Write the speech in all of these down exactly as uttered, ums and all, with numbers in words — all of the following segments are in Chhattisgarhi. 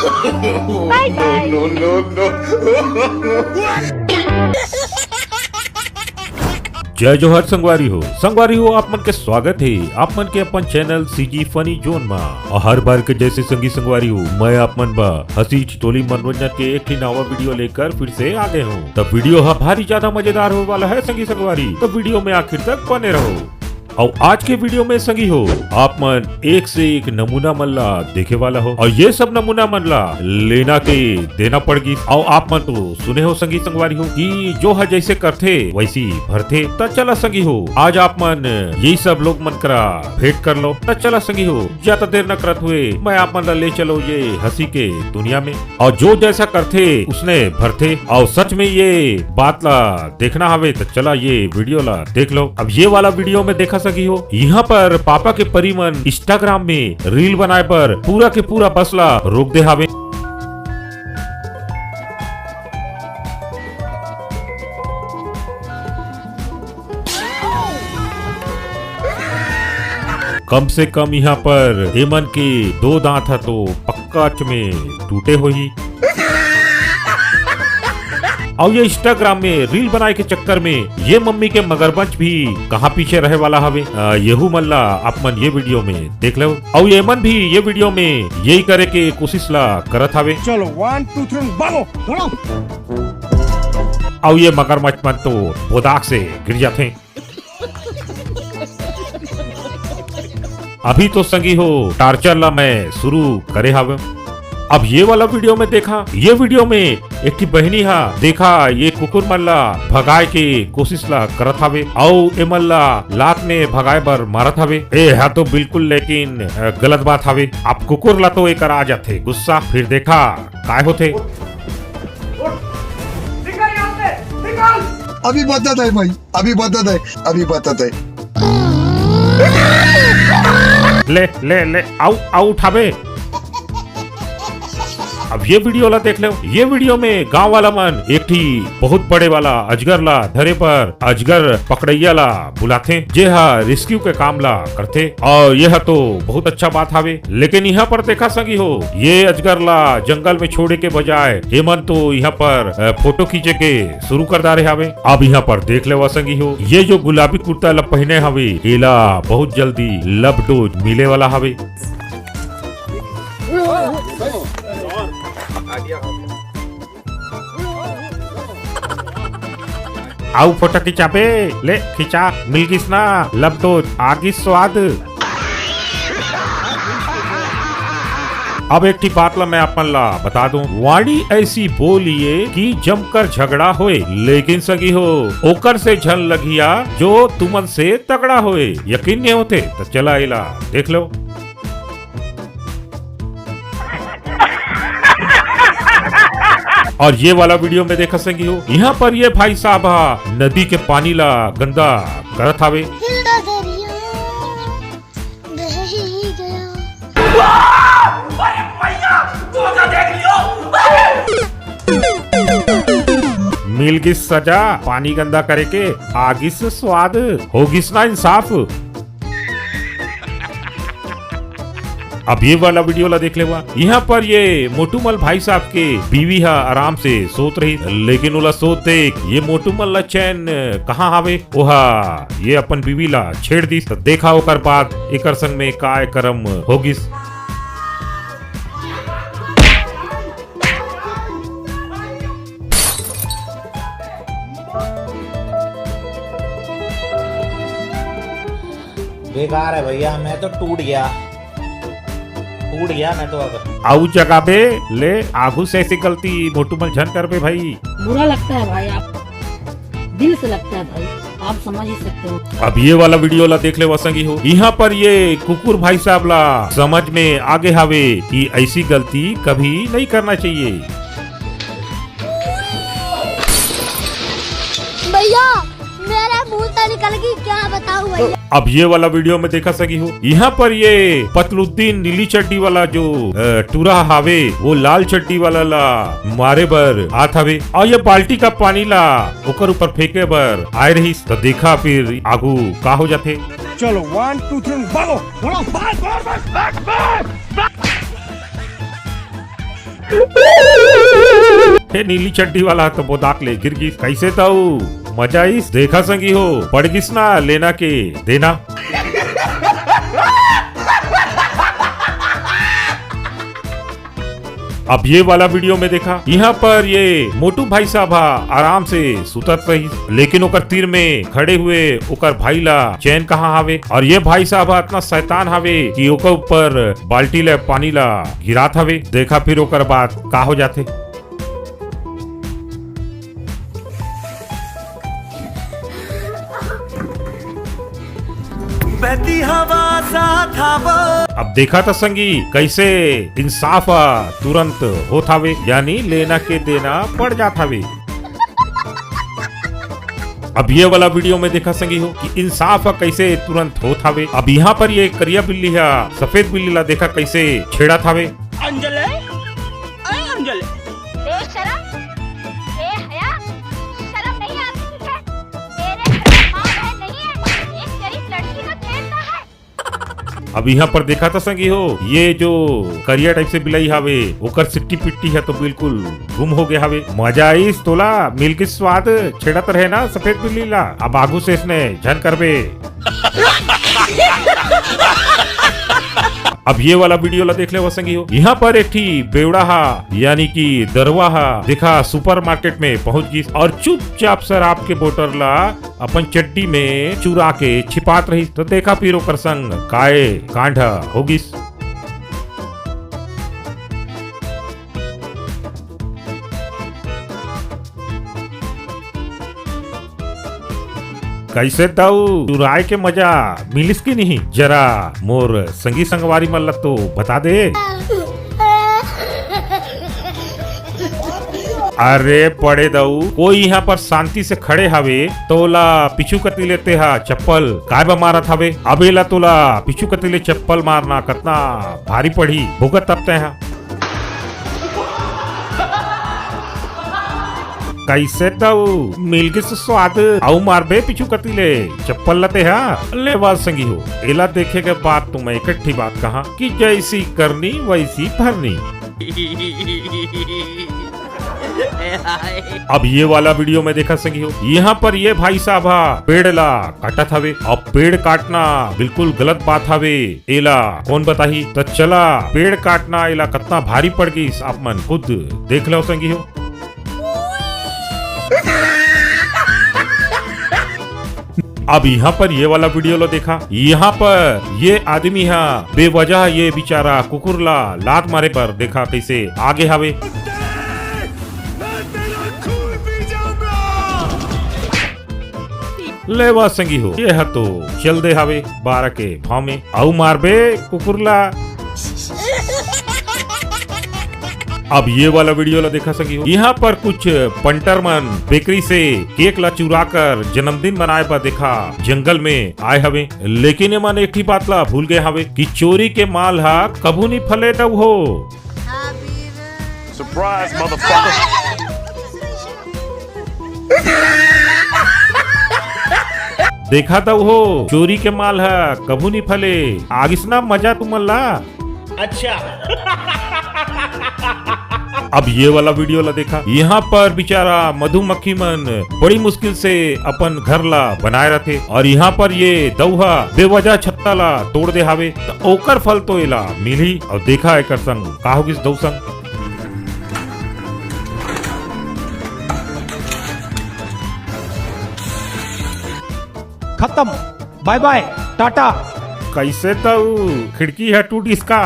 Bye bye। No, no, no। जय जोहार संगवारी हो। संगवारी हो, आप मन के स्वागत हे आप मन के अपन चैनल सीजी फनी जोन मा। और हर बार के जैसे संगी संगवारी हो, मैं आप मन बर हंसी ठिठोली मनोरंजन के एक ठे नवा वीडियो लेकर फिर से आ गए हूँ। तब वीडियो हा भारी ज्यादा मजेदार होने वाला है संगी संगवारी, तो वीडियो में आखिर तक बने रहो। और आज के वीडियो में संगी हो, आप मन एक से एक नमूना मन ला देखे वाला हो, और ये सब नमूना मन ला लेना के देना पड़ गिस। और आप मन तो सुने हो संगी संगवारी हो कि जो है जैसे करथे वैसी भरथे। त चला संगी हो, आज आप मन यही सब लोग मन करा भेंट कर लो। त चला संगी हो, ज्यादा देर न करत हुए मैं आप मन ला ले चलो ये हंसी के दुनिया में। और जो जैसा करथे उसने भरथे। और सच में ये बात ला देखना हवे त चला ये वीडियो ला देख लो। अब ये वाला वीडियो में देखा सकी हो, यहाँ पर पापा के परी मन इंस्टाग्राम में रील बनाए पर पूरा के पूरा बस ला रोक दे हावे। कम से कम यहाँ पर एमन के दो दांत ह तो पक्का में टूटे होही। और ये इंस्टाग्राम में रील बनाए के चक्कर में ये मम्मी के मगरमच्छ भी कहाँ पीछे रहे वाला हवे। अ, येहू मन ला आप मन ये वीडियो में देख लो। और ये मन भी ये वीडियो में यही करे के कोशिश ला करत हवे। चलो, वन, टू, थ्री, भागो, दौड़ो। और ये मगरमच्छ मन तो बोदाक से गिर जाते। अभी तो संगी हो, टार्चर ला मैं शुरू करे हावे। अब ये वाला वीडियो में देखा, ये वीडियो में एक ठे बहिनी हा देखा, ये कुकुर मन ला भगाए के कोशिश ला करत हावे, अउ एमन ला लात में भगाए बर मारत हावे। ए हा तो बिल्कुल लेकिन, अ, गलत बात हावे। अब कुकुर ला तो एकर आ जाथे गुस्सा, फिर देखा काय होथे। अभी बदत है भाई, अभी बदत है, अभी बदत है। ले, ले, ले, आउ, आउ उठाबे। अब ये वीडियो ला देख लो। ये वीडियो में गांव वाला मन एक ठी बहुत बड़े वाला अजगर ला धरे पर अजगर पकड़ैया ला बुलाथे, जे हा रेस्क्यू के काम ला करथे। और यह तो बहुत अच्छा बात हावे, लेकिन यहाँ पर देखा संगी हो, ये अजगर ला जंगल में छोड़े के बजाय एमन तो यहाँ पर, अ, फोटो खींचे के शुरू कर डारे हावे। अब यहाँ पर देख लेवा संगी हो, ये जो गुलाबी कुर्ता ला पहने हावे, एला बहुत जल्दी लव डोज मिले वाला हावे। आउ फोटो खिंचाबे, ले खिंचा, मिल गिस ना, लव डोज, आ गिस स्वाद। अब एक ठी बात ला मैं अपन ला बता दूं, वाणी ऐसी बोलिए कि जमकर झगड़ा होए, लेकिन संगी हो, ओकर से झन लगिया जो तुमन से तगड़ा होए। यकीन नहीं होथे तो चला एला देख लो। और ये वाला वीडियो में देखा संगी हो, यहाँ पर ये भाई साहब हा नदी के पानी ला गंदा करत हावे। हिलदा दरिया बह ही गया। मिल गिस सजा, पानी गंदा करे के, आ गिस स्वाद, हो गिस ना इंसाफ। अब ये वाला वीडियो ला देख लेवा। यहाँ पर ये मोटूमल भाई साहब के बीवी हा आराम से सोत रही, लेकिन ओला सोत देख ये मोटूमल ला चैन कहाँ हावे, ओहा ये अपन बीवी ला छेड़ दिस। त देखा ओकर बाद एकर संग में काय करम हो गिस। बेकार है भैया, मैं तो टूट गया, टूट गया मैं तो। अब आऊ जगाबे ले, आगू से ऐसी गलती मोटूमल झन करबे भाई। बुरा लगता है भाई, आप दिल से लगता है भाई, आप समझ ही सकते हो। अब ये वाला वीडियो ला देख लेवा संगी हो, यहाँ पर ये कुकुर भाई साहब ला समझ में आगे हावे कि ऐसी गलती कभी नहीं करना चाहिए। भैया, मेरे मुंह से निकल गई, क्या बताऊं भैया। अब ये वाला वीडियो में देखा सकी हो, यहाँ पर ये पतलुद्दीन नीली चड्डी वाला जो, अ, टूरा हावे, वो लाल चड्डी वाला ला मारे बर आत हावे और ये बाल्टी का पानी ला ओकर ऊपर फेंके बर आए रहिस। तो देखा फिर आगू का हो जाथे। चलो, वन, टू, थ्री, भागो, दौड़ो, भाग, भाग, भाग, भाग, भाग। हे नीली चड्डी वाला तो बोदाक ले गिर गिस। कइसे दाऊ, मजा आइस? देखा संगी हो, पड़ गिस ना लेना के देना। अब ये वाला वीडियो में देखा, यहाँ पर ये मोटू भाई साहब हा आराम से सुतत रहिस, लेकिन ओकर तीर में खड़े हुए ओकर भाई ला चैन कहाँ हावे। और ये भाई साहब हा इतना शैतान हावे कि ओकर ऊपर बाल्टी ले पानी ला गिरात हावे। देखा फिर ओकर बाद का हो जाथे। बहती हवा सा था वो। अब देखा था संगी, कइसे इंसाफ ह तुरंत होत हावे, यानी लेना के देना पड़ जात हावे। अब ये वाला वीडियो में देखा संगी हो कि इंसाफ ह कइसे तुरंत होत हावे। अब यहाँ पर ये करिया बिल्ली ह सफेद बिल्ली ला देखा कइसे छेड़त हावे। अंजले, अरे अंजले, बेशरम, बेहया, शर्म नहीं आती तुझे? तेरे घर में माँ बहन नहीं है, एक शरीफ लड़की को छेड़ता है। अब यहाँ पर देखा था संगी हो, ये जो करिया टाइप से बिलाई हावे, ओकर सिट्टी पिट्टी ह तो बिल्कुल गुम हो गया हावे। मजा आइस तोला, मिल के स्वाद, छेड़त रहे ना सफेद बिल्ली ला। अब आगू से इसने झन करबे। अब ये वाला वीडियो ला देख लेवा संगी हो। यहाँ पर एक ठी बेवड़ा हा, यानी कि दरवा हा, देखा सुपरमार्केट में पहुंच गिस और चुपचाप शराब के बोतल ला अपन चड्डी में चुरा के छिपात रहिस। तो देखा फिर ओकर संग काय कांड हो गिस। कइसे दाऊ, चुराए के मजा मिलिस कि नहीं? जरा मोर संगी संगवारी मन ला तो बता दे। अरे पड़े दाऊ, कोई यहाँ पर शांति से खड़े हावे, तोला पीछू कती ले तेहा चप्पल काय बा मारत हावे? अबे ला तोला पीछू कती ले चप्पल मारना कतना भारी पड़ही, भुगत तब तेहा। कइसे दाऊ, मिल गिस स्वाद, अउ मारबे पीछू कती ले चप्पल ला तेहा। ले बात संगी हो, एला देखे के बाद तो मैं एक ठो बात कहा कि जैसी करनी वैसी भरनी। अब ये वाला वीडियो में देखा संगी हो, यहाँ पर ये भाई साहब हा पेड़ ला काटत हवे। अब पेड़ काटना बिल्कुल गलत बात हवे, एला कौन बताही? तो चला, पेड़ काटना एला कतना भारी पड़ गिस, आप मन खुद देख लो संगी हो। अब यहाँ पर ये वाला वीडियो लो देखा, यहाँ पर ये आदमी हा बेवजह ये बेचारा कुकुर ला लात मारे पर देखा कैसे आगे हवे। लेवा संगी हो, ये ह तो चल दे हवे बारा के भाव में, अउ मारबे कुकुर ला। अब ये वाला वीडियो ला देखा संगी हो, यहाँ पर कुछ पंटर मन बेकरी से केक ला चुरा कर जन्मदिन मनाए बर देखा जंगल में आए हवे, लेकिन ये मन एक ही बात ला भूल गए हवे कि चोरी के माल हा कभू नहीं फले दऊ हो। Surprise, motherfucker! देखा तो हो, चोरी के माल ह कभू नहीं फले। आगिस ना मजा तुमन ला। अच्छा। अब ये वाला वीडियो ला देखा, यहाँ पर बेचारा मधुमक्खी मन बड़ी मुश्किल से अपन घर ला बनाए रथे और यहाँ पर ये दऊ हा बेवजह छत्ता ला तोड़ दे हावे, त ओकर फल तो एला मिलही। और देखा एकर संग का होगिस दऊ संग। खत्म, बाय बाय, टाटा। कैसे तो खिड़की है टूट इसका।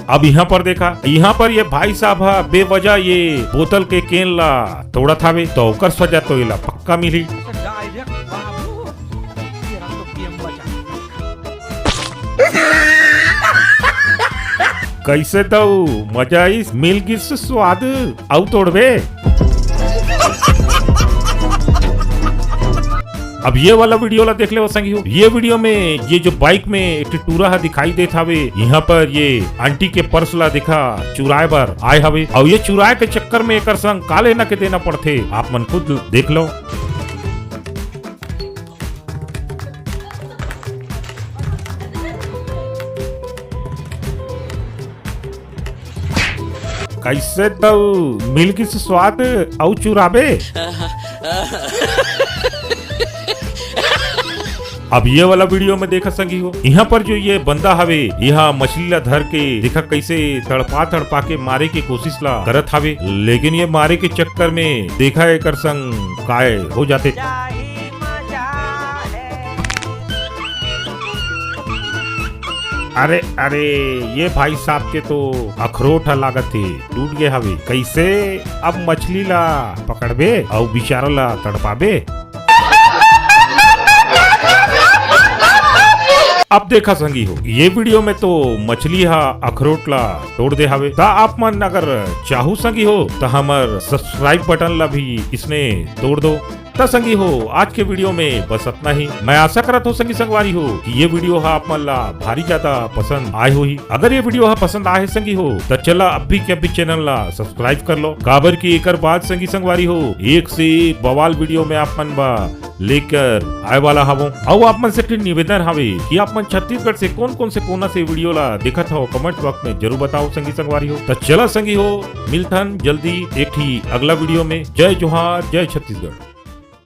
अब यहाँ पर देखा, यहाँ पर ये भाई साहब हा बेवजह ये बोतल के केन ला तोड़त हावे, तो ओकर सजा तो एला पक्का मिली। Direct बाबू, तेरा तो गेम बचा। कैसे दऊ, मजा आइस, मिल गिस स्वाद, अउ तोड़बे। अब ये वाला वीडियो ला देख ले संगी हो। ये वीडियो में ये जो बाइक में एक ठो टूरा हा दिखाई देत हावे, यहाँ पर ये आंटी के पर्स ला देखा चुराए बर आए हावे, और ये चुराए के चक्कर में एकर संग का लेना के देना पड़थे, आप मन खुद देख लो। कैसे दऊ मिल गिस स्वाद अउ चुराबे? अब ये वाला वीडियो में देखा संगी हो, यहाँ पर जो ये बंदा हवे, यहाँ मछली ला धर के देखा कैसे तड़पा तड़पा के मारे के कोशिश ला करत हवे, लेकिन ये मारे के चक्कर में देखा एकर संग काय हो जाथे। अरे अरे, ये भाई साहब के तो अखरोट ह लागत हे टूट गए हवे। कैसे अब मछली ला पकड़बे अउ बेचारा ला तड़पाबे? अब देखा संगी हो, ये वीडियो में तो मछली हा अखरोट ला तोड़ दे हवे। त आप मन अगर चाहू संगी हो त हमर सब्सक्राइब बटन ला भी इसने तोड़ दो। त संगी हो, आज के वीडियो में बस अतना ही। मैं आशा करत हो संगी संगवारी हो कि ये वीडियो हा आप मन ला भारी ज्यादा पसंद आए होही। अगर ये वीडियो हा पसंद आए हे संगी हो त चला अभी के अभी चैनल ला सब्सक्राइब कर लो, काबर कि एकर बाद संगी संगवारी हो एक से एक बवाल वीडियो में आप मन बा लेकर आए वाला हवों। अउ आप मन से एक ठिन निवेदन हवे कि आप मन छत्तीसगढ़ से कौन कौन से कोना से वीडियो ला देखत हो, कमेंट बॉक्स में जरूर बताओ संगी संगवारी हो। त चला संगी हो, मिलथन जल्दी एक ठी अगला वीडियो में। जय जोहार, जय छत्तीसगढ़।